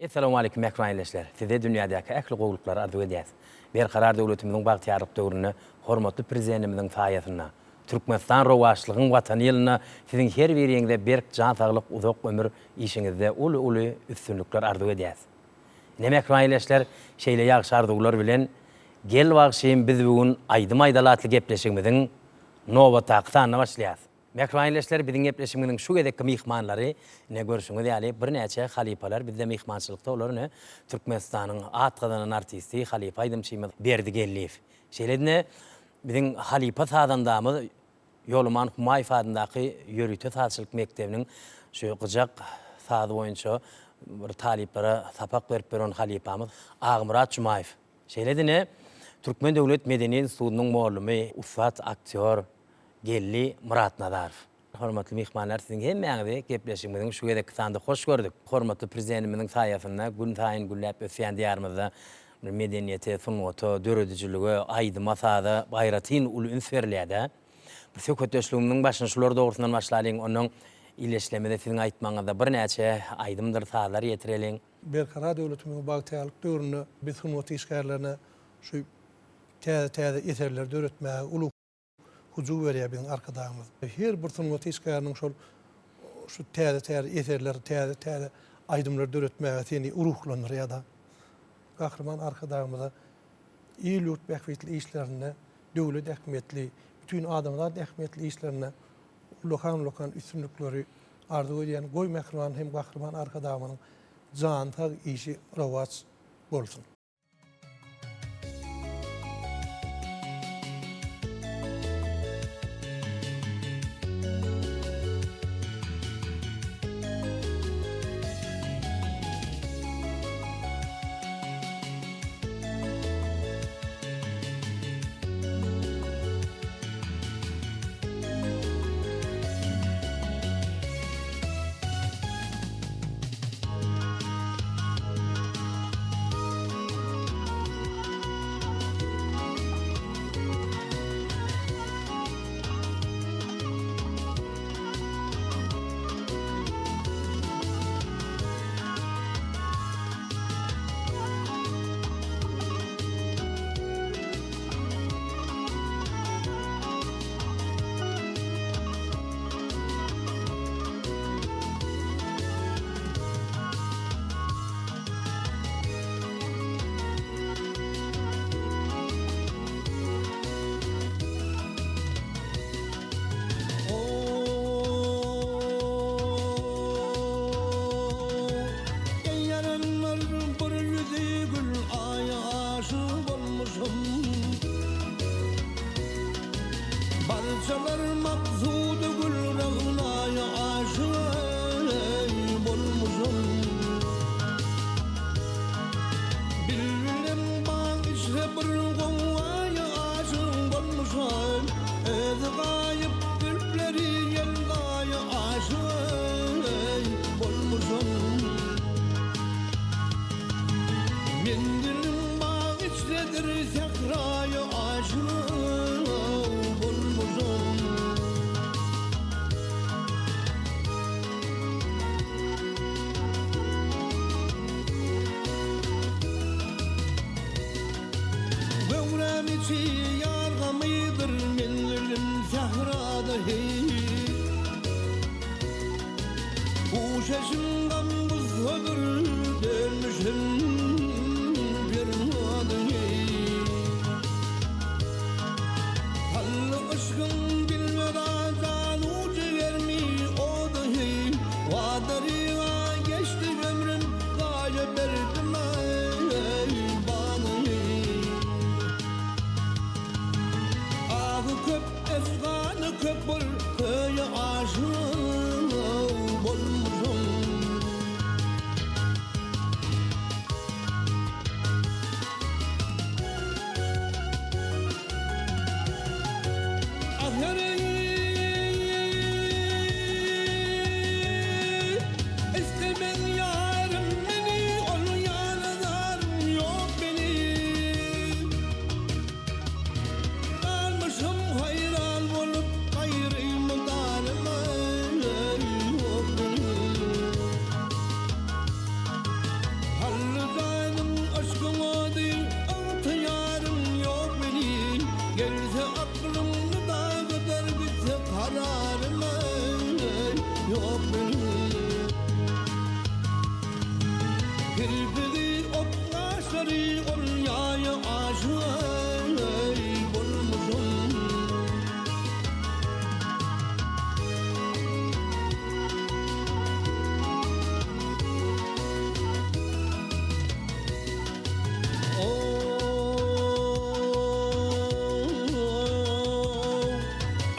Essalawmaleýkim mähriban ildeşler! Size dünýädäki ähli gowulyklary arzuw edýäs. Berkarar döwletimiziň bagtyýarlyk döwründe hormatly Prezidentimiziň saýasynda, Türkmenistan rowaçlygyň Watany ýylynda siziň her biriňize berk jan saglyk, uzak ömür, işiňizde uly-uly üstünlikler arzuw edýäs. Ine mähriban ildeşler, şeýle ýagşy arzuwlar bilen Gel bagşym biz bu gün aýdym aýdaly atly gepleşigimiziň nobatdaky sanyna başlaýas. Mähriban ildeşler, biziň gepleşigimiziň şu gezekki myhmanlary, ine görşüňiz ýaly, birnäçe halypalar bizde myhmançylykda, olar ine Türkmenistanyň at gazanan artisti, halypa aýdymçymyz Berdi Geldiýew. Şeýle-de biziň halypa sazandamyz Ýolaman Humaýew adyndaky ýörite sazçylyk mekdebiniň şu gyjak sazy boýunça bir talyplara sapak berip ýören halypamyz Agmyrat Jumaýew. Şeýle-de ine Türkmen döwlet medeniýet institutynyň mugallymy, ussat aktýor Geldi Myratnazarow. Hormatly myhmanlar, siziň hemmäňizi gepleşigimiziň şu gezekki sanynda hoş gördük. Hormatly Prezidentimiziň saýasynda günsaýyn gülläp ösýän Diýarymyzda bir medeniýete, sungata, döredijilige, aýdyma-saza aýratyn uly üns berilýär-dä. Bir söhbetdeşligimiziň başyny şular dogrusyndan başlalyň, onnoň ildeşlerimize siziň aýtmagyňyzda birnäçe aýdymdyr sazlar ýetireliň. Berkarar döwletimiziň bagtyýarlyk döwründe biz sungat işgärlerine şu täze-täze eserleri döretmäge uly hyjuw berýär biziň Arkadagymyz. Her bir sungat işgäriniň şol şu täze-täze eserleri, täze-täze aýdymlary döretmäge seni ruhlandyrýar-da. Gahryman Arkadagymyza il-ýurt bähbitli işlerinde, döwlet ähmiýetli, bütin adamzat ähmiýetli işlerinde ullakan-ullakan üstünlikleri arzuw edýän. Goý, mähriban hem Gahryman Arkadagymyzyň jany sag, işi rowaç bolsun! Kirpigi ok gaşlary ol ýaýa aşyk bolmuşam.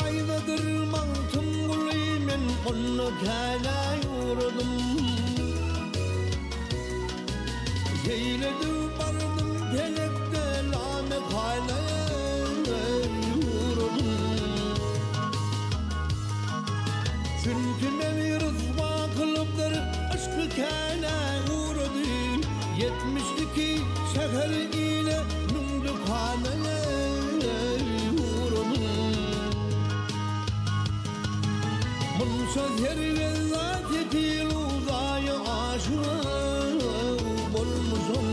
Aýdadyr Magtymguly men onda känä ýugradym. Şeýle-de bardym pelekde lamekana ýugradym. Çünki meni ryswa kylypdyr yşky känä ugrady. 72 şäher ile müň dükana ugrady. Munça sergezdan setil uzaýa aşyk bolmuşam.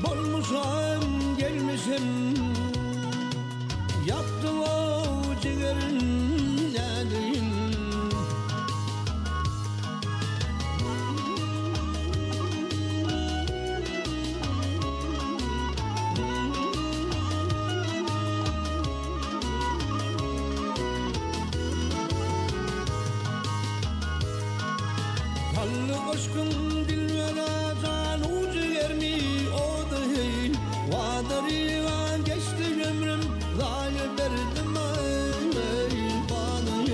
Bolmuşam gelmişim Ýakdyň ow jigerim nädeýin. Hally yşkyň dilbere jan-u jigermi ody Wadaryga geçdi ömrüm zaýa berdim aý bany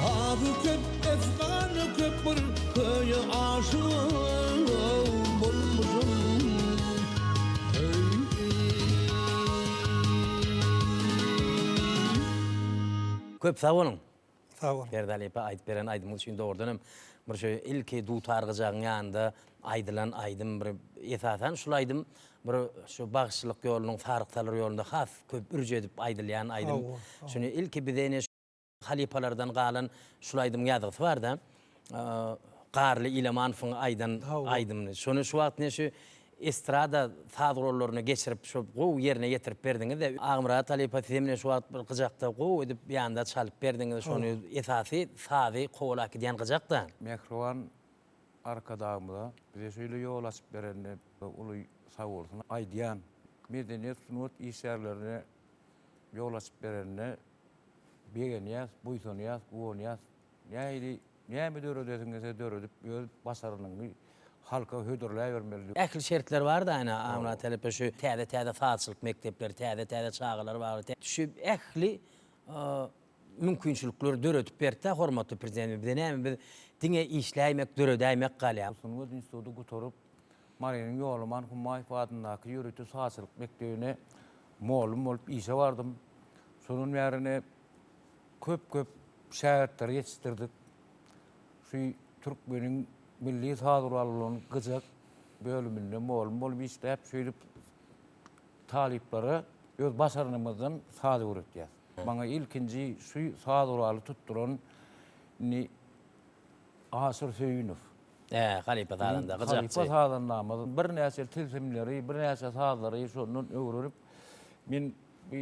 Ahy köp efgany köp bir köýe aşyk bolmuşum eý. Köp sag boluň. Sag boluň. Ferdi halypa aýdyp beren aýdymyňyz üçin dogrudan hem bir şu ilki dutar gyjagyň ýanynda aýdylan aýdym bir esasan şul aýdym bir şu bagşylyk ýolunyň saryk salyr ýolunda has köp ürç edip aýdylýan aýdym. Şuny ilki bize ine halypalardan galan şul aýdymyň ýazgysy barda Garly Ilamanowyň aýdan aýdymyny. Şony şu wagt ine şu estrada saz gurallaryna geçirip şo gowy ýerine ýetirip berdiňiz-de. Agmyrat halypa sizem ine şu wagt bir gyjakda gowy edip ýanynda çalyp berdiňiz şony esasy sazy kowalap gidýän gyjakda. Mähriban Arkadagymyza bize şeýle ýol açyp berenine uly sagbolsun aýdýan. Medeniýet sungat işgärlerine ýol açyp berenine begenýäs, buýsanýas, guwanýas. Nähili, näme döredesiň gelse döredip, öz başarnygyňy halka hödürläbermeli. Ähli şertler bar-da ine Agmyrat halypa şu täze-täze sazçylyk mekdepleri, täze-täze çagalar bagy, şu ähli mümkinçilikleri döredip berdi-dä hormatly Prezidentimiz. Bize näme biz diňe işläýmek, döredäýmek galýar. Sungat instituty gutaryp, Marynyň Ýolaman Hummaýew adyndaky ýörite sazçylyk mekdebine mugallym bolup işe bardym. Şondan bäri ine köp-köp şägirtleri ýetişdirdik. Şu türkmeniň milli saz guraly bolan gyjak bölüminde mugallym bolup işläp, şeýdip talyplara öz başarnygymyzdan saz öwretýäs. Maňa ilkinji şu saz guraly tutduran indi Aşyr Söýünow. Hä, halypa sazanda, gyjakçy. Halypa sazandamyz. Birnäçe tilsimleri, birnäçe sazlary şondan öwrenip, men bu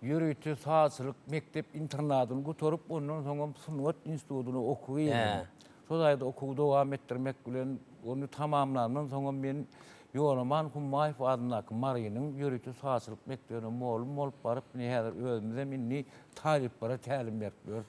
ýörite sazçylyk mekdep internadyny gutaryp, ondan soňam sungat institutyna okuwa girdim. Şo taýda okuwy dowam etdirmek bilen, ony tamamlandan soňam men Ýolaman Hummaýew adyndaky Marynyň ýörite sazçylyk mekdebine mugallym bolup baryp, indi häzir özümizem indi talyplara tälim berip ýörüs.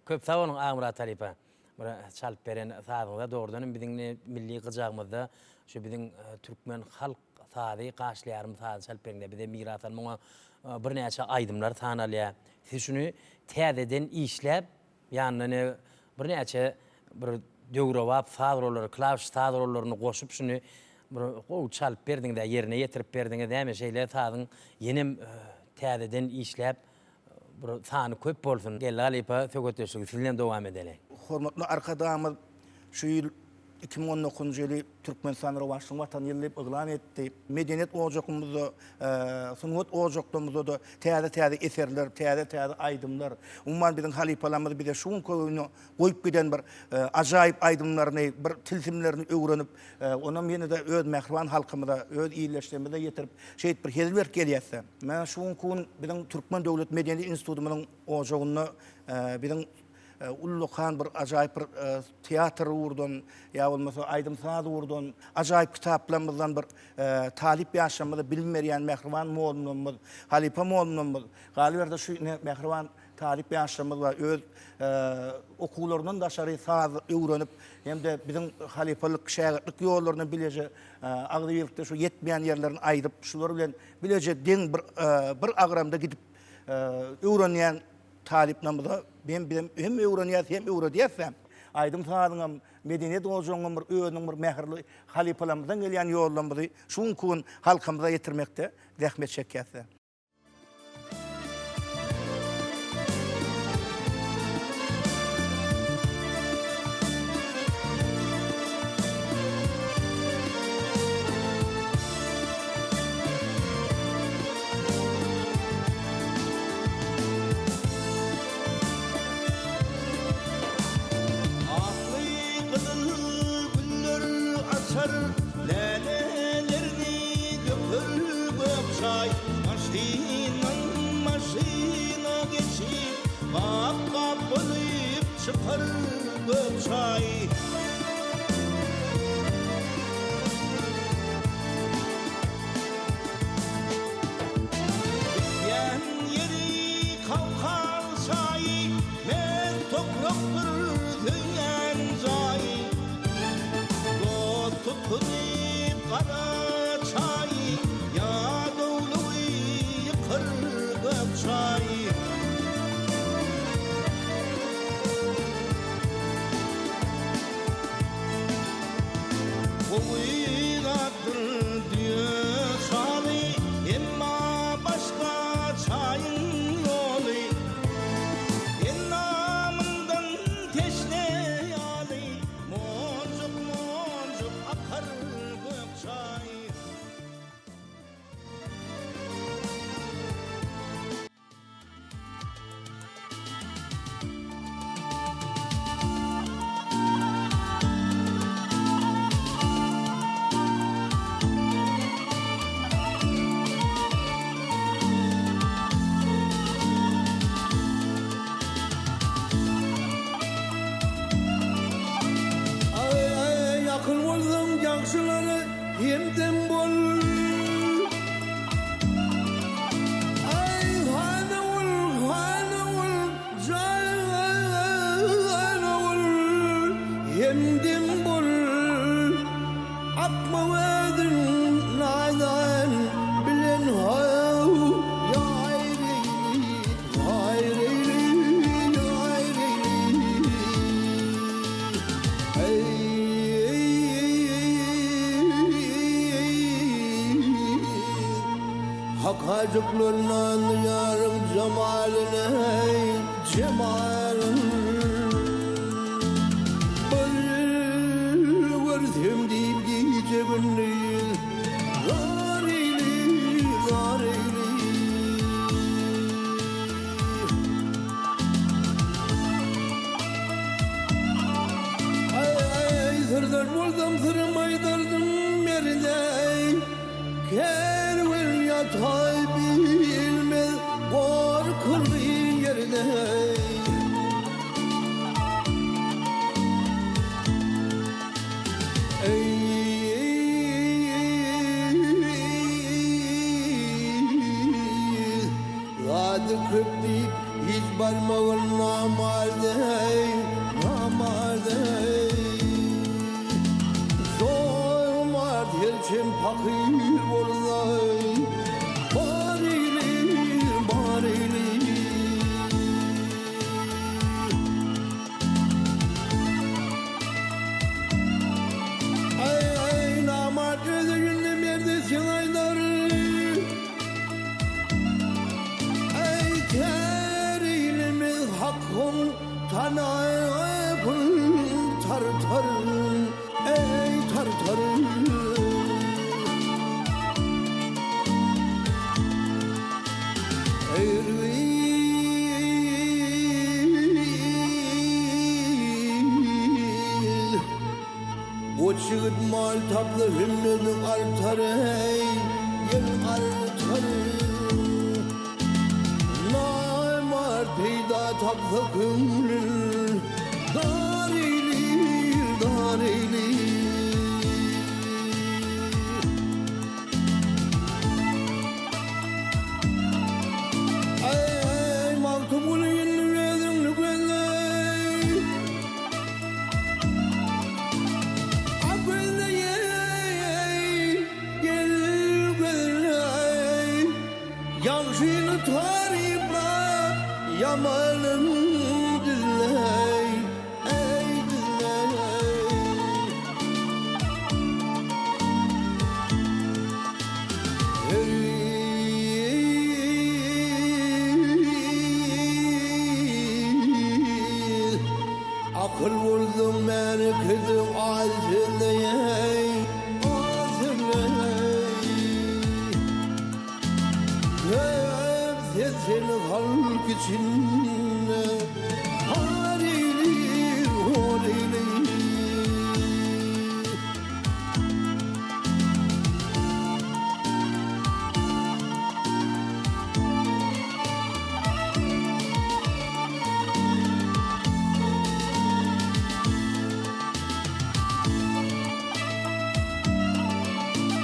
Köp sag boluň Agmyrat halypa. Bir çalyp beren sazyňyza dogrudan hem biziň milli gyjagymyzda şu biziň türkmen halk sazy gaşly ýarym sazy çalyp beriňdä bize miras al muňa birnäçe aýdymlar sanalýar. Siz şuny täzeden işläp ýanyna ne birnäçe bir döwrebap saz gurallary klawiş saz gurallaryny goşup şuny bir gowy çalyp berdiňizä ýerine ýetirip berdiňiz näme şeýle sazyň ýenem täzeden işläp Bir sany köp bolsun. Geldi halypa söhbetdeşligi siz bilen dowam edeli. Hormatly Arkadagymyz şu ýyl 2019-njy ýyly Türkmenistan rowaçlygyň Watany ýyly diýip yglan etdi. Medeniýet ojakymyzda, sungat ojaklarymyzda-da täze-täze eserler, täze-täze aýdymlar, umuman biziň halypalarymyz bize şu günki güne goýup giden bir ajaýyp aýdymlaryny, bir tilsimlerini öwrenip, onam ýene-de öz mähriban halkymyza, öz ildeşlerimize ýetirip, şeýdip bir hezil berip gelýäs-de. Mä şu günki gün biziň Türkmen döwlet medeniýet institutymyzyň ojagynda biziň ullakan bir ajaýyp bir teatr ugurdan ýa bolmasa aýdym-saz ugurdan ajaýyp kitaplarymyzdan bir talyp ýaşlarymyza bilim berýän mähriban mugallymlarymyz, halypa mugallymlarymyz, galyberse şu ine mähriban talyp ýaşlarymyz bar, öz okuwlaryndan daşary saz öwrenip hem-de biziň halypalyk, şägirtlik ýollaryna bileje agzybirlikde şu ýetmeýän ýerlerini aýdyp, şular bilen bileje deň bir bir agramda gidip öwrenýän talyplarymyza hem bizem hem öwrenýäs hem öwredýäs-de. Aýdym-sazyňam, medeniýet ojagyňam bir özüniň bir mähirli halypalarymyzdan gelýän ýollarymyzy şu günki gün halkymyza ýetirmekde zähmet çekýäs-de. Akly gyzyl güller açar, lälelerini döker gök çaý. Maşyndan maşyna geçip, gap-gap bolup çykar gök çaý. Bitýän ýeri Kawkaz çaýy, Mert toprakdyr söýýän jaýy. Dost tutguny gara çaýy, Ýadawlygy ýykyr gök çaýy. Gowy zatdyr düýe şaly, Emma başga çaýyň ýoly. Endamyndan teşne ýaly, Monjuk-monjuk akar gök çaý. Aý, ýakyn bolsaň ýagşylara hemdem bol. Aý, hana ol, hana ol, jan ol, hemdem bol. Akma özüň nadan bilen haw, ýaýry, ýaýry, ýaýry. Hak hajyklaryndan ýaryň jemalyny jemalyn Bir görsem diýip gije gündiz zar eýleý zar eýleý. Aý, syrdar bolsam syrym aýdardym merde, Kerwen ýataý bilmez gorkuly ýerde. Eý, zady köp diýip. Hiç barmagyn namart eý, namart eý. Jomart her çem pakyr bolsa eý, Bar eýleýir, bar eýleýir. Aý, aý, namart öz öýünde merde sen aýdar. Aý, kär eýlemez hakyň tanapyn tartar, eý, tartar. Erwiz Goç ýigit mal tapsa hümmedi artar eý, ýel artar. Namart peýda tapsa köňlün dar eýleýir, dar eýleýir. Eý, Magtymguly indi özüňni gözle. A gözle eý, gel gözle. Ýagşyny tarypla, ýamanyny düzle. Eý, düzle. Hergiz akyl bolsaň märekede az sözleýäý, az sözleýäý. Köp ses seni halk içinde har eýleýir, hor eýleýir.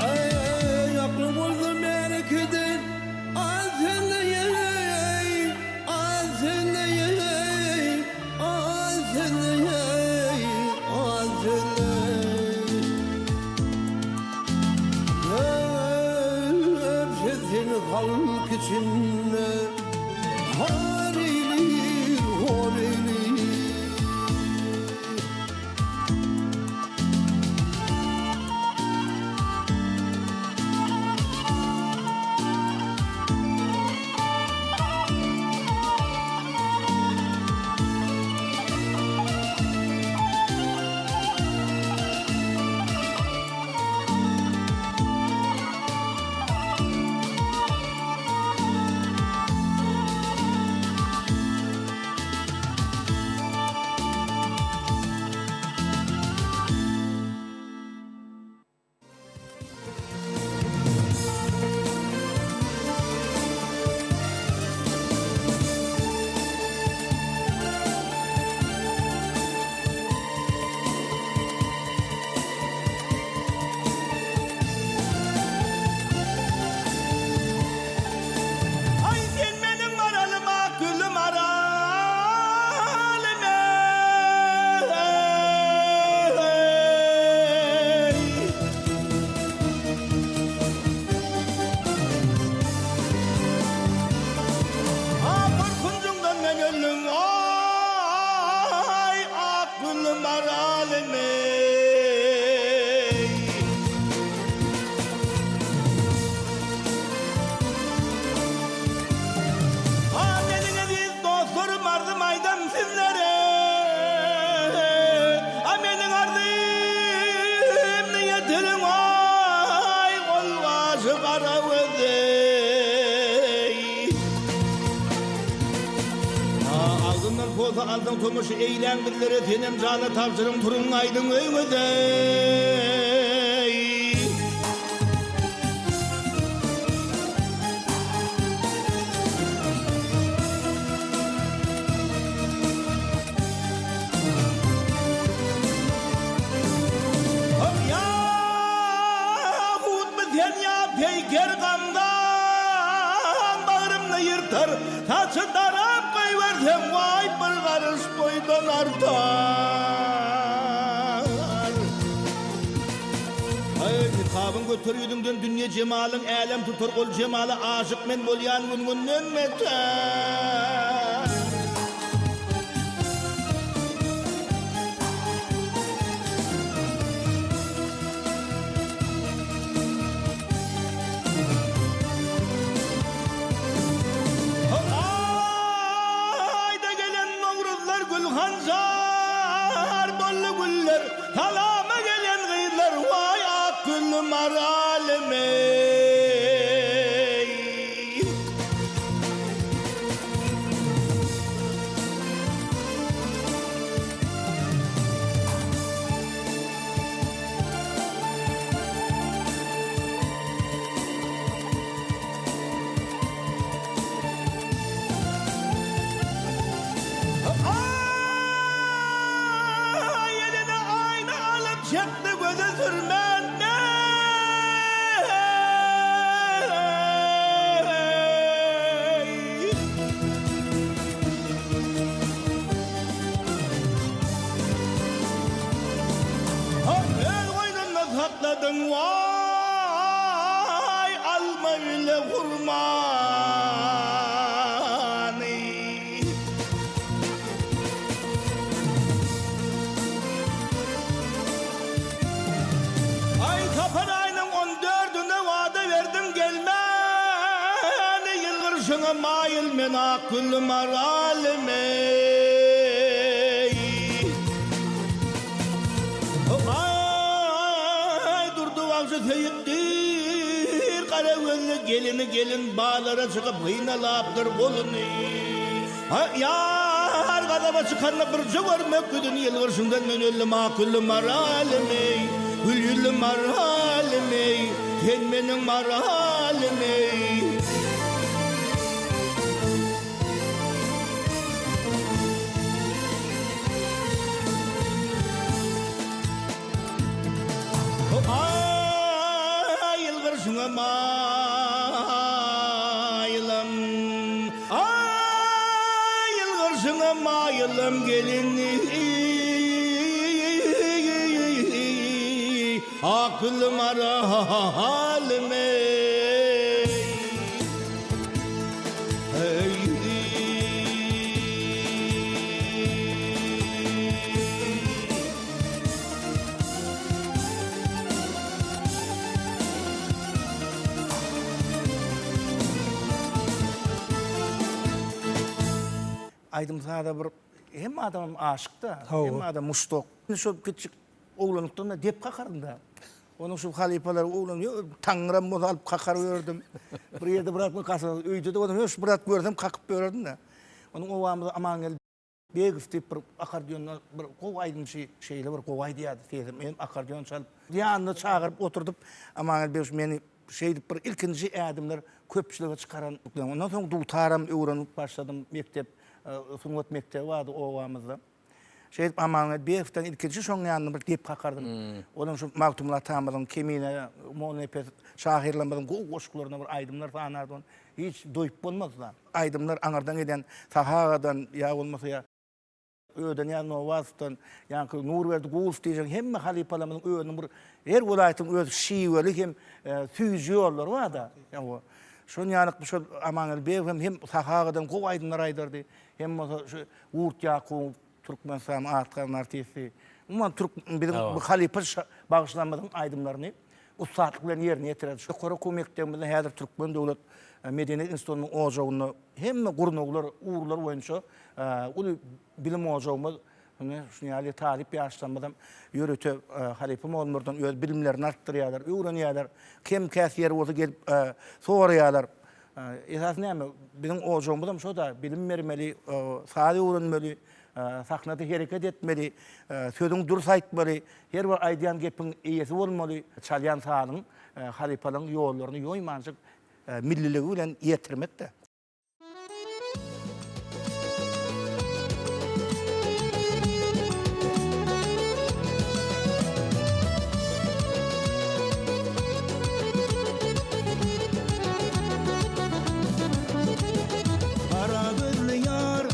Eý, aklyň bolsa märekeden az sözleýeý, az sözleýeý, az sözleýeý, az sözleý. Köp sesini halk içinde har eýleýir, hor eýleýir. Aý sen meniň maralym ak gülli maralym eý. A gorkunjyňdan men öldüm aý ak gülli maralym eý. A meniň eziz dostlarym arzym aýdam sizlere A meniň arzym ýetiriň aý gol başy gara göz eý. A agzyndan posa alsaň tomaşa eýläň bizlere senem jana tabşyryň turuň aýdyň öýüňize eý. Ýahudmy sen ýa peýker gamdan bagrymny ýyrtar, saçy darap goýberer. goýberseň waý bir garyş boýdan artar. Aý nikabyň göter ýüzüňden dünýe jemalyň älem tutar ol jemala aşyk men bolýan gün günden beter. Aýda gelen nowruzlar gül hanjar boldy güller Salama gelen gyzlar waý ak gülli maralym eý. Aý eline aýna alyp çekdi göze sürmän eý. Öz goýnunda sakladyň waý alma bile hurmany. Aý sapar aýynyň on dördüne wada berdiň gelmäni ýylgyrşyňa maýyl men ak gülli maralym eý. Aý Durdy bagşy söýüpdir gara gözli gelini gelin bazara çykyp gynalapdyr goluny. Ýar gazaba çykanda birje görmek ýüzüni ýylgyrşyňdan men öldüm ak gülli maralym eý, gül ýüzli maralym eý, sen meniň maralym eý. Aý ýylgyrşyňa maýylam Aý ýylgyrşyňa maýylam gelin Ak gülli maralym eý. Aýdym-saza bir hemme adamam aşyk-da, hemme adam muşdak. Şol kiçijik Oglanlykdan-da dep kakardym-da. Onuň şu halypalar oglan taňňyram bolsa alyp kakar ýördüm. Bir ýerde bir at kasa öýde-de bolsam höş bir at görsem kakyp ýörerdim-de. Onuň obamyzda Amangeldi Begow diýip bir akkordeonda bir gowy aýdymçy şeýle bir gowy aýdýardy sesi. Men akkordeon çalyp ýanynda çagyryp oturdyp Amangeldi Begow meni şeýdip bir ilkinji ädimler köpçülige çykaran. Ondan soň dutaram öwrenip başladym. Mekdep sungat mekdebi bardy obamyzda. Şeýdip Amangeldi Begowdan ilkinji şoň ýanynda bir dep kakardym. Olam şu Magtymguly atamyzyň, Kemine, Mollanepes şahyrlarymyzyň gowy goşgularyna bir aýdymlar sanardy ony. Hiç doýup bolmazdy. Aýdymlar aňyrdan gelýän Sahy agadan ýa bolmasa ýa Ödenýaz Nowazowdan, ýaňky Nurberdi Gulow diýjek hemme halypalarymyzyň özüniň bir her welaýatyň öz şiweli hem süýji ýollary bar-da. Şonuň ýaly şol Amangeldi Begow hem hem Sahy agadan gowy aýdymlar aýdardy. Hem bolsa şu Gurt Ýakubow Türkmenistanyň at gazanan artisti. Umuman türk biziň bu halypa bagşylarymyzyň aýdymlaryny ussatlyk bilen ýerine ýetirerdi. Ýokary okuw mekdebimizde häzir Türkmen döwlet medeniýet institutynyň ojagynda hemme gurnawlar, ugurlar boýunça uly bilim ojagymyz. Ine, şuny ýaly talyp ýaşlarymyzam ýörite halypa mugallymlardan öz bilimlerini artdyrýarlar, öwrenýärler. Kem-käs ýeri bolsa gelip soraýarlar. Esasy näme, biziň ojagymyzam şo-da, bilim bermeli, saz öwrenmeli, sahnada hereket etmeli, sözüňi dürs aýtmaly, her bir aýdýan gepiň eýesi bolmaly, çalýan sazyň halypalaryň ýollaryny ýoýmanjyk milliligi bilen ýetirmek-de. Gara gözli ýar.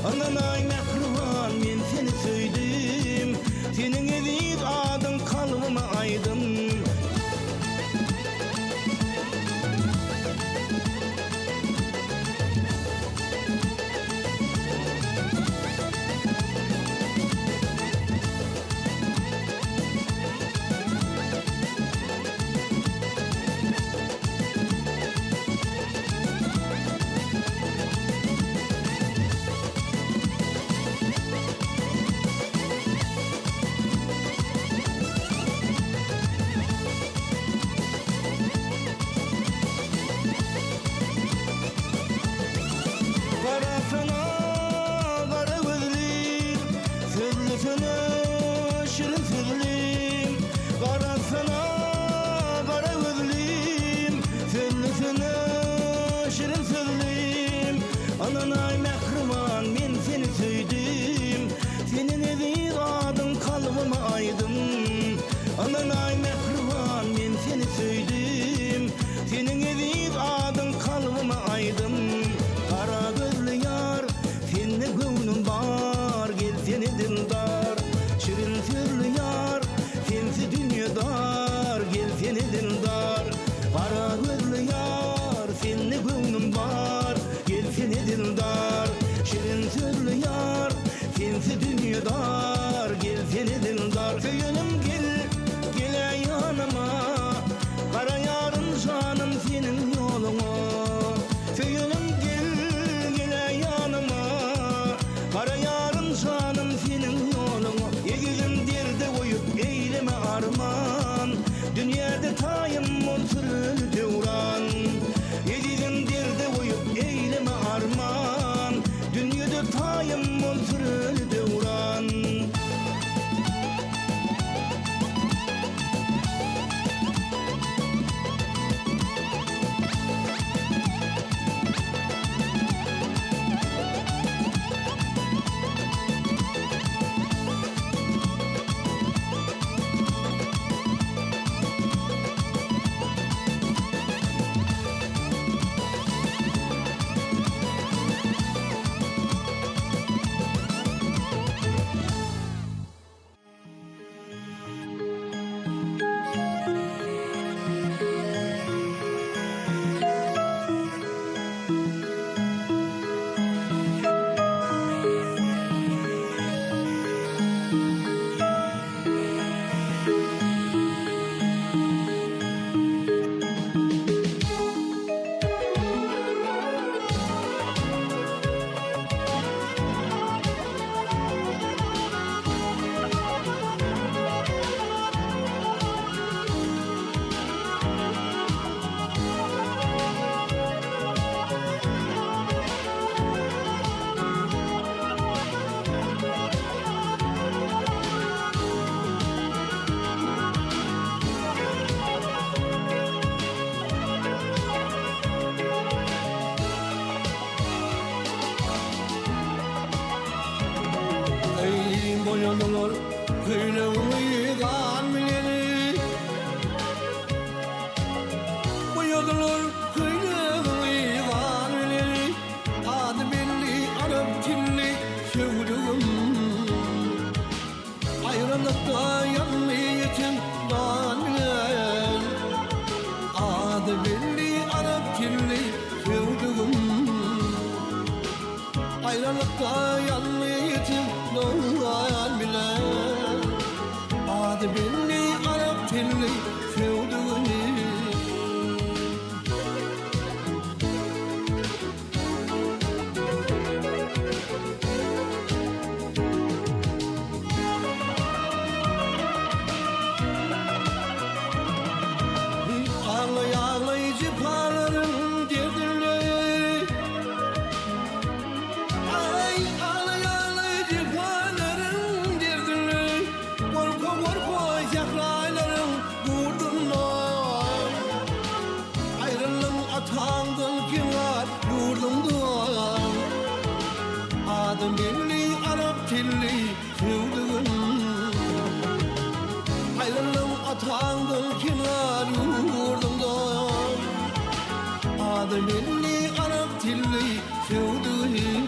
Ynanaý mähriban men seni söýdüm Seniň eziz adyň kalbyma aýdym. Garasana gara gözlim, Sözlesene şirin sözlim. Garasana gara gözlim, Sözlesene şirin sözlim. Ynanaý mähriban men seni söýdüm, Seniň eziz adyň kalbyma aýdym. Ynanaý mähriban men seni söýdüm, Seniň eziz adyň kalbyma aýdym. Gara gözli ýar, sende göwnüm bar, Gelsene dildar. Şirin sözli ýar, sensiz dünýe dar, Gelsene dildar. Gara gözli ýar, sende göwnüm bar, Gelsene dildar. Şirin sözli ýar, sensiz dünýe dar, Gelsene dildar. Söýenim gel, gel-ä ýanyma, Garaýaryn janym seniň ýoluňa. Söýenim gel, gel-ä ýanyma, Garaýaryn janym seniň ýoluňa. Ezizim derde goýup eýleme arman, Dünýäde taýym bol süreli döwran. Ezizim derde goýup eýleme arman, Dünýede taýym bol süreli döwran. Eý, boýadylar köýnegiňi gan bilen. Boýadylar köýnegiňi gan bilen. Ady belli arap tilli söwdügim. Aýralykda ýanly ýetim gan bilen. Ady belli arap tilli söwdügim. Aýralykda ýanly ýetim gan bilen. Ady belli arap tilli söwdügim. Aglaý aglaý jepalaryň derdinde Aý aglaý aglaý jepalaryň derdinde Gorka gorka sähraýlaryň gurdunda Aýryldym ataňdan kenar ýurduňdan Adym belli arap tilli söwdügim Aýryldym ataňdan kenar ýurduňdan Ady belli arap tilli söwdügim.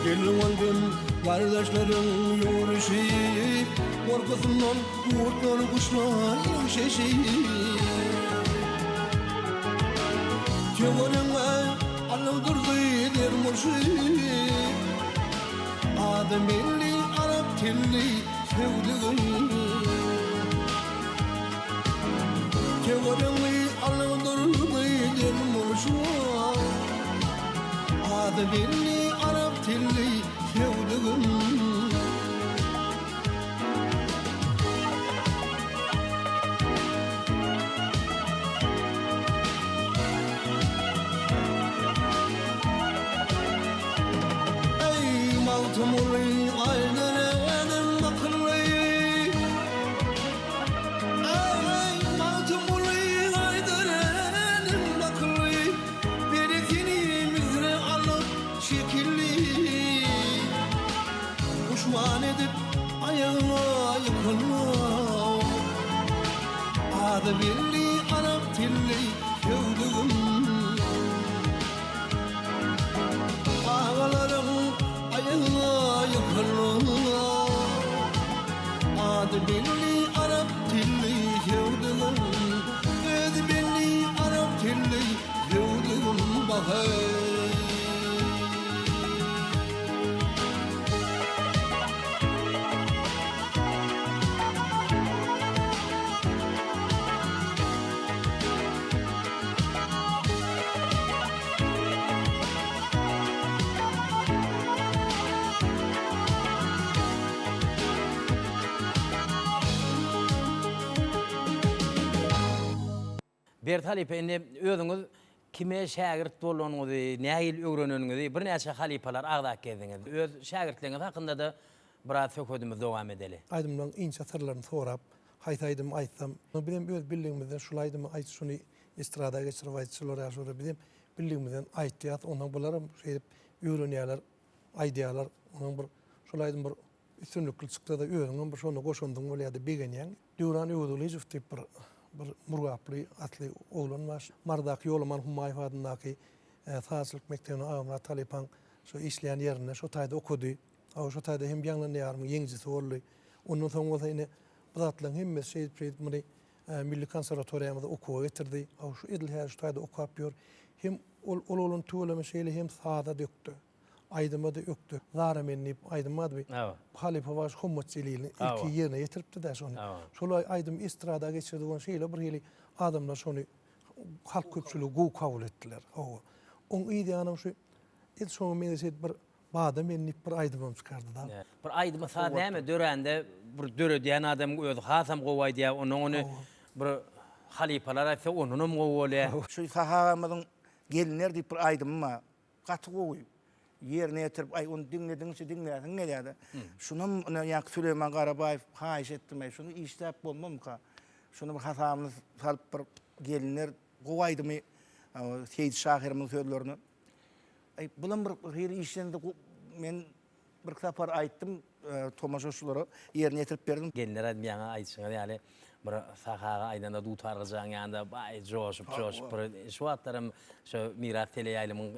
Gelin oldum gardaşlaryň ýörüşi, Gorkusyndan gurtlar guşlar ýegşeşi. Töweregiňe alyp durdy dermurşy, Ady belli arap tilli söwdügim. Töweregiňi alyp durdy dermurşy, Ady belli arap tilli söwdügim. Eý, Magtymguly, aýdyrenim akylly. Eý, Magtymguly, aýdyrenim akylly. Berekini Müsüre alyp şekilli. Duşman edip aýagyňa ýykylma. Ady belli arap tilli söwdügim. Agalaryň aýagyňa ýykylma. Ady belli arap tilli söwdügim. Özi belli arap tilli söwdügim baheý. Berdi halypa indi özüňiz kime şägirt bolanyňyzy, nähili öwreneniňizi birnäçe halypalar agzap gezdiňiz. Öz şägirtleriňiz hakynda-da biraz söhbedimizi dowam edeli. Aýdymlaryň inçe syrlaryny sorap, haýsy aýdymy aýtsam, bizem öz bildigimizden şul aýdymy aýt, şuny estrada geçirip aýt, şular ýaly şular bizem bildigimizden aýtýas, onsoň bularam şeýdip öwrenýärler, aýdýarlar. Onsoň bir şol aýdym bir üstünlikli çyksa-da özüňem bir şonda goşandyň bolýar-da begenýäň. Döwran Öwezgylyjow diýip bir bir murgaply atly oglan bar. Marydaky Ýolaman Hummaýew adyndaky sazçylyk mekdebinde Agamyrat halypaň şo işleýän ýerinde şo taýda okady. Hawa şo taýda hem Ýaňlan ýarymyň ýeňijisi boldy. Ondan soň bolsa ine bu zatlaryň hemmesi şeýdip-şeýdip muny Milli konserwatoriýamyza okuwa getirdi. Hawa şu edil häzir şu taýda okap ýör. Hem ol ol oglan tüweleme şeýle hem saza dökdi. Aýdyma-da ökde. Zara men diýip aýdym bardy bi. Halypa bagşy Hommat Jeliliň ilki ýerine ýetiripdi-dä şony. Şol aýdymy estrada geçirdi ony şeýle bir hili adamlar şony halk köpçüligi gowy kabul etdiler. Hawa. Oň yz ýanam şu edil şoňa meňzeş edip bir Bada men diýip bir aýdymam çykardy-da. Bir aýdymy saz näme dörände bir döredýän adamyň özi hasam gowy aýdýar, ondan ony bir halypalar aýtsa ondanam gowy bolýar. Şu Sahy agamyzyň Gelinler diýip bir aýdymy bar. Gaty gowy. Ýerine ýetirip, aý, ony diňledigiňçe diňläsiň gelýär-de. Şunam ine ýaňky Süleýman Garabaýew haýyş etdim, aý, şuny işläp bolmamyka? Şuny bir hasabyny salyp bir gelinler gowy aýdymy Seýdi şahyrymyň sözlerine. Aý, bulam bir hili işlendi, men Bir sapar aýtdym, tomaşaçylara ýerine ýetirip berdim. Gelinler aýdym ýaňy aýdyşyňyz ýaly bir Sahy aga aýdanda dutar gyjagyň ýanynda baý joşup joşup bir şu wagtlaram şo Miras teleýaýlymyň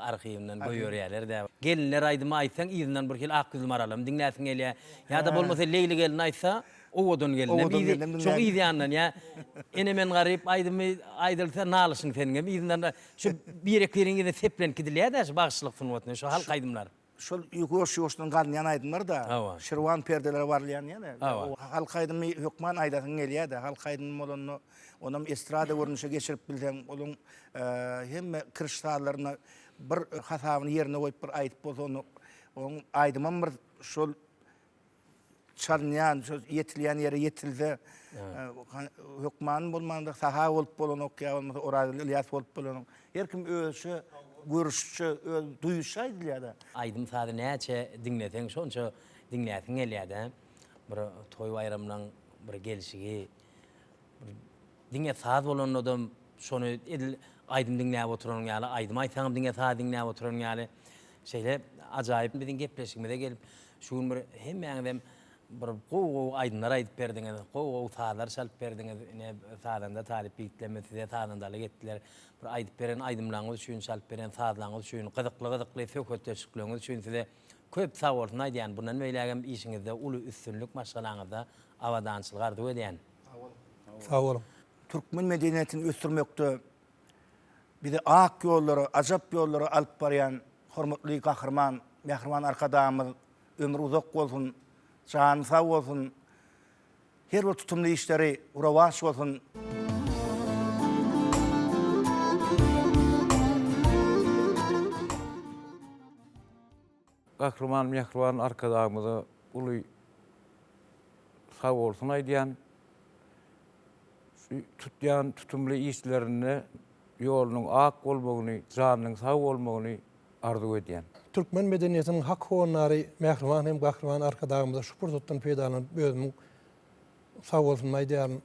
arhiwinden goýberýäler-dä. Gelinler aýdymy aýtsaň yzyndan bir hili Ak ýüzli maralam diňläsiň gelýär. Ýa-da bolmasa Leýli gelin aýtsa Owadan gelinem yzy şoň yz ýanyndan ýa Ene men garyp aýdymy aýdylsa nalyşyň seniňem yzyndan şu birek-biriň yzyna seplenip gidilýär-dä şu bagşylyk sungatyna şu halk aýdymlar. Şol ýuwaş-ýuwaşdan galynýan aýdymlar-da, şirwan perdelere barylýan ýene. Halk aýdymy hökman aýdasyň gelýär-de, halk aýdymy bolanda, onam estrada görnüşe geçirip bilseň, onuň hemme kiriş sazlaryny bir hasabyny ýerine goýup bir aýdyp bolsa, onda onuň aýdymam bir şol çalynýan, şol ýetilýän ýere ýetilse, hökman bolmanda Saha bolup bolanok ýa bolmasa Orazgeldi Ylýas bolup bolanok. Her kim özüçe görüşçe, öz duýuşy aýdylýar-da. Aýdym-sazy näçe diňleseň, şonça diňläsiň gelýär-de. Bir toý-baýramlaň bir gelşigi, bir Diňe saz bolandadam şony edil aýdym diňläp oturanyň ýaly, aýdym aýtsaňam diňe saz diňläp oturanyň ýaly. Şeýle ajaýyp biziň gepleşigimize gelip, şu gün bir hemmäňizem bir gowy-gowy aýdymlar aýdyp berdiňiz, gowy-gowy sazlar çalyp berdiňiz. Ine, sazanda talyp ýigitlerimiz size sazandalyk etdiler. Bir aýdyp beren aýdymlaryňyz üçin, çalyp beren sazlaryňyz üçin, gyzykly-gyzykly söhbetdeşlikleriňiz üçin size. Köp sag bolsun aýdýan bundan beýlägem işiňizde uly üstünlik maşgalaňyzda abadançylyk arzuw edýän. Sag boluň. Türkmen medeniýetini ösdürmekde bizi ak ýollara, ajap ýollara alyp barýan hormatly Gahryman, mähriban Arkadagymyz ömri uzak bolsun, jany sag bolsun, her bir tutumly işleri rowaç bolsun! Gahryman Mähriban Arkadagymyza uly sag bolsun aýdýan. Şu tutýan tutumly işlerinde ýolunyň ak bolmagyny, janynyň sag bolmagyny arzuw edýän. Türkmen medeniýetiniň hak howandary Mähriban hem Gahryman Arkadagymyza şu pursatdan peýdalanyp özümiň sag bolsunymy aýdýaryn.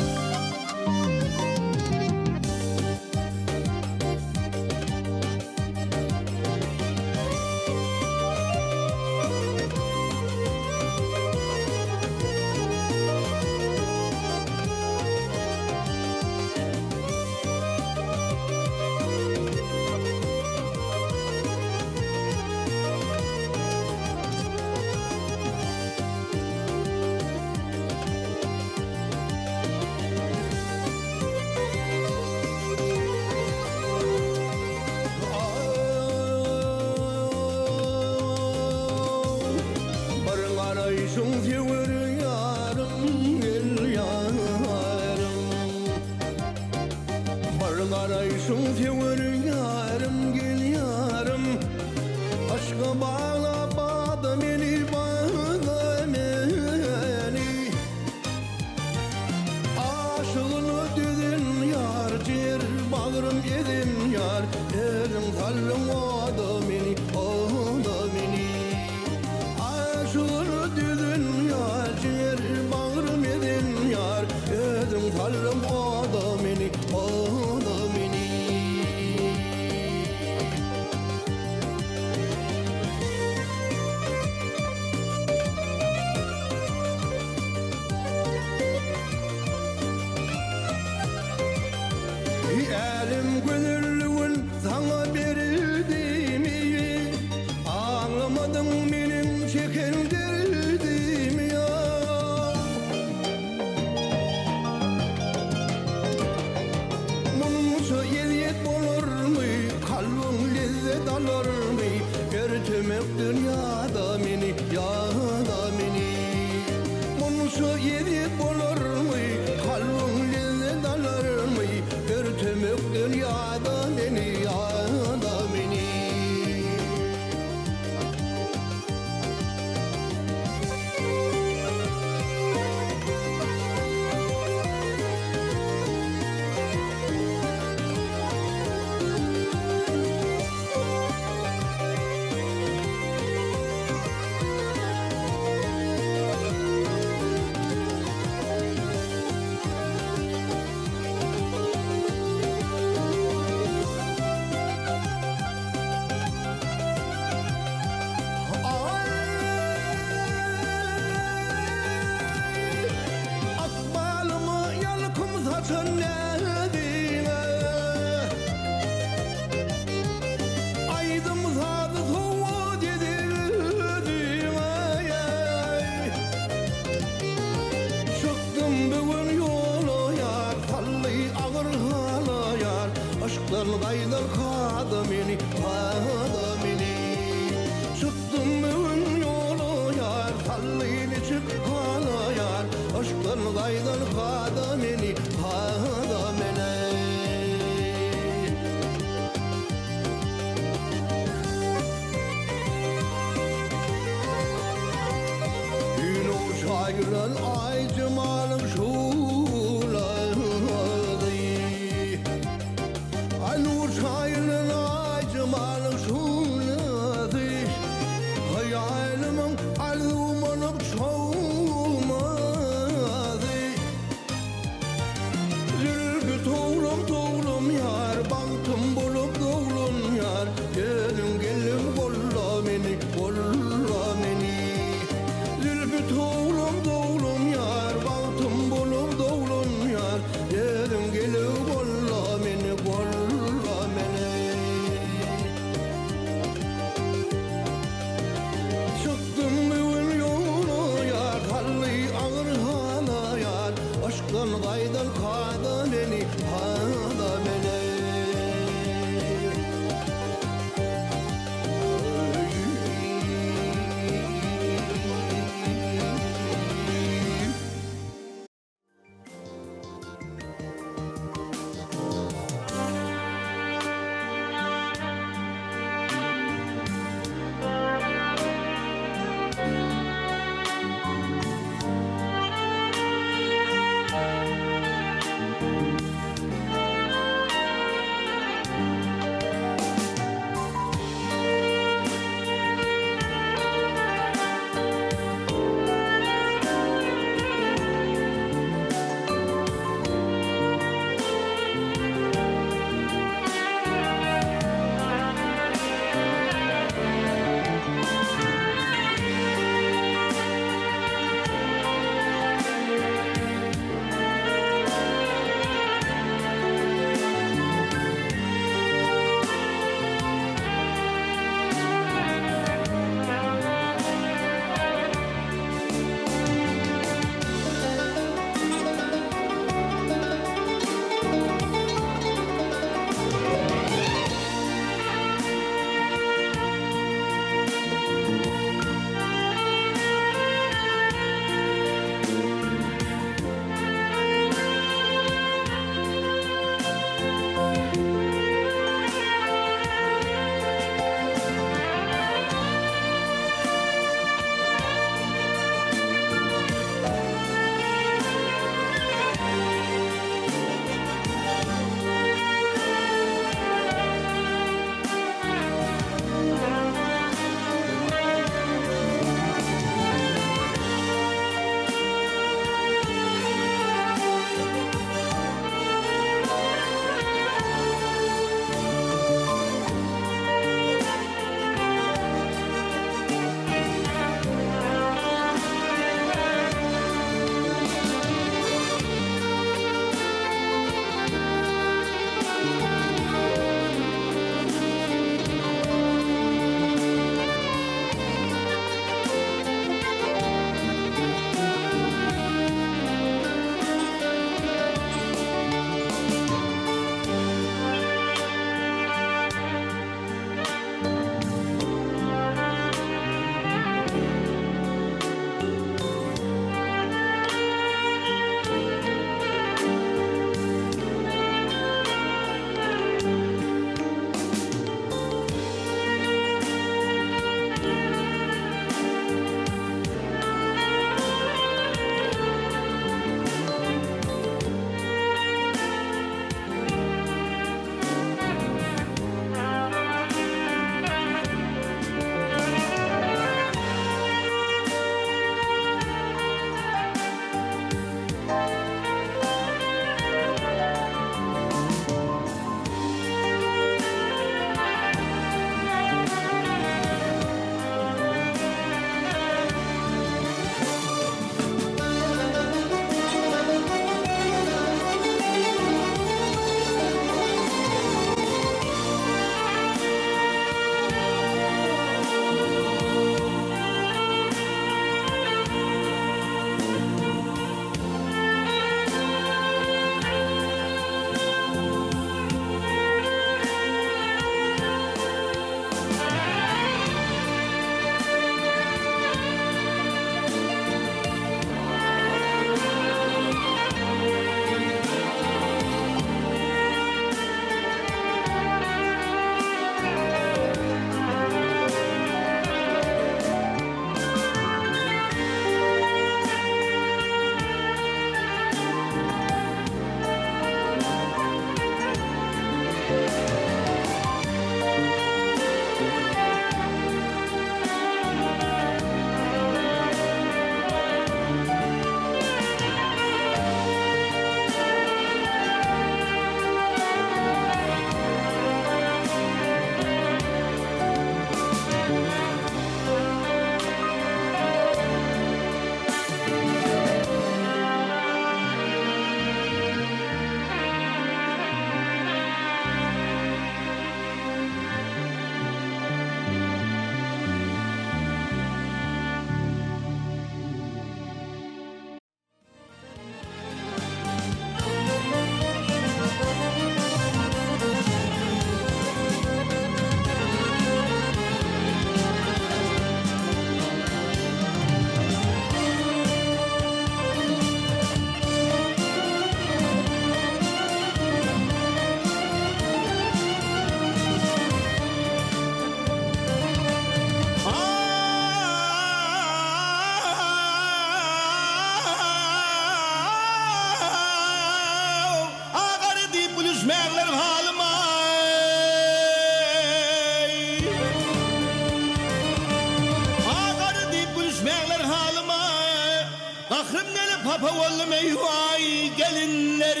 Gahrym gelip hapa boldum eý waý gelinler.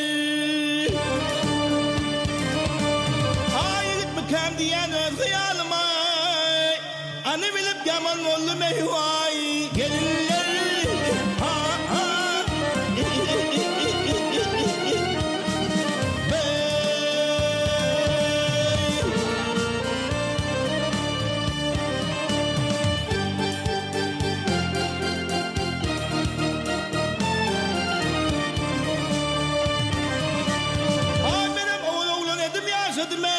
Aý ýigitmikäm diýýän öz hyýalyma. Any bilip ýaman boldum eý waý gelinler. Ha ha. Beý. Aý menem owal oglan edim ýaşadym eý.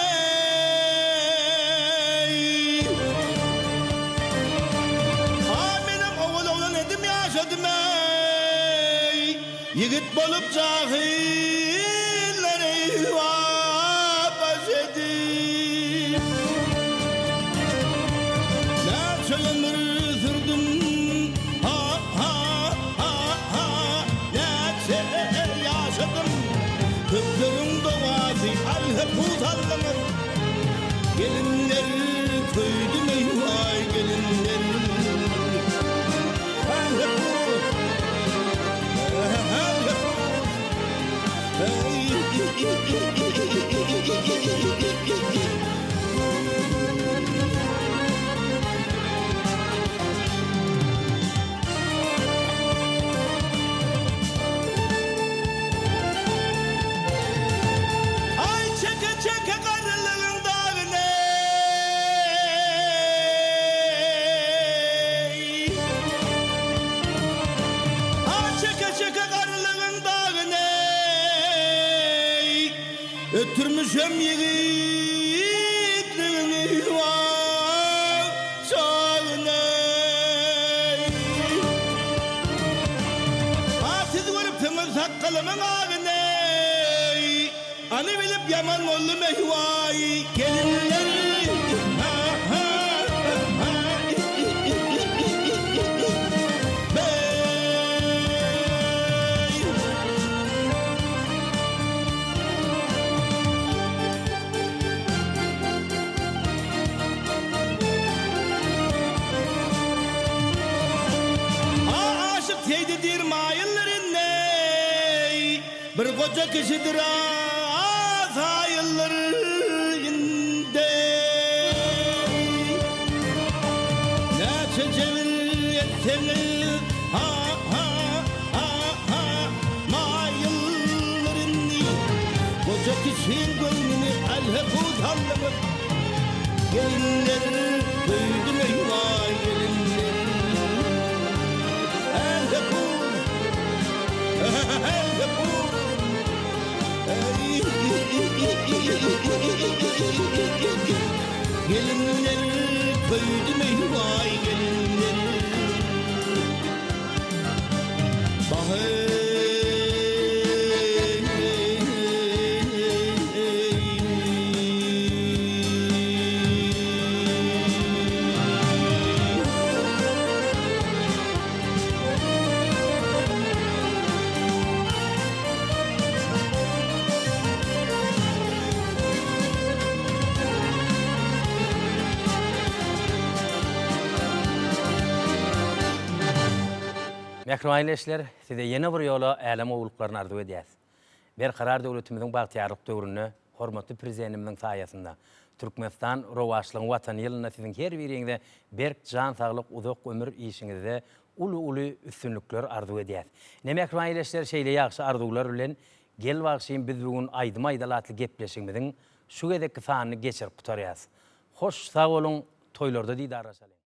Aý menem owal oglan edim ýaşadym eý. Ýigit bolup jahyllar eýwa baş edip. Näçe ömür sürdüm ha ha ha ha näçe ýaşadym. Köpleriň dogasy al-hepus aldyňyz. Gelinler köýdüm eýwaý gelinler. Aý çeke-çeke garrylygyň dagyny. Ah çeke-çeke garlygyň dagyny, Ötürmişem ýigitligiňi wah, çagyny. Ah siz görüpsiňiz sakgalymyň agyny, Any bilip ýaman boldum eý waý gelinler ha ha ha Beý. A aşyk Seýdi diýr maýyldyr indi. Bir goja kişidir saýyldyr indi. Näçe jebir etseňiz, ha, ha, ha, ha, maýyldyr indi. Goja kişiň göwnüni älhepus aldyňyz. Gelinler köýdüm eý-waý, gelinler. Älhepus. Gelinler köýdüm eý-waý gelinler Baheý Mähriban ildeşler, size ýene bir ýola älem gowulyklaryny arzuw edýäs. Berkarar döwletimiziň bagtyýarlyk döwründe hormatly Prezidentimiziň saýasynda Türkmenistan rowaçlygyň Watany ýylynda siziň her biriňize berk jan saglyk, uzak ömür, işiňizde uly-uly üstünlikler arzuw edýäs. Ine mähriban ildeşler şeýle ýagşy arzuwlar bilen Gel bagşym biz bu gün aýdym aýdaly atly gepleşigimiziň şu gezekki sanyny geçirip gutarýas. Hoş sag boluň toýlarda didarlaşalyň.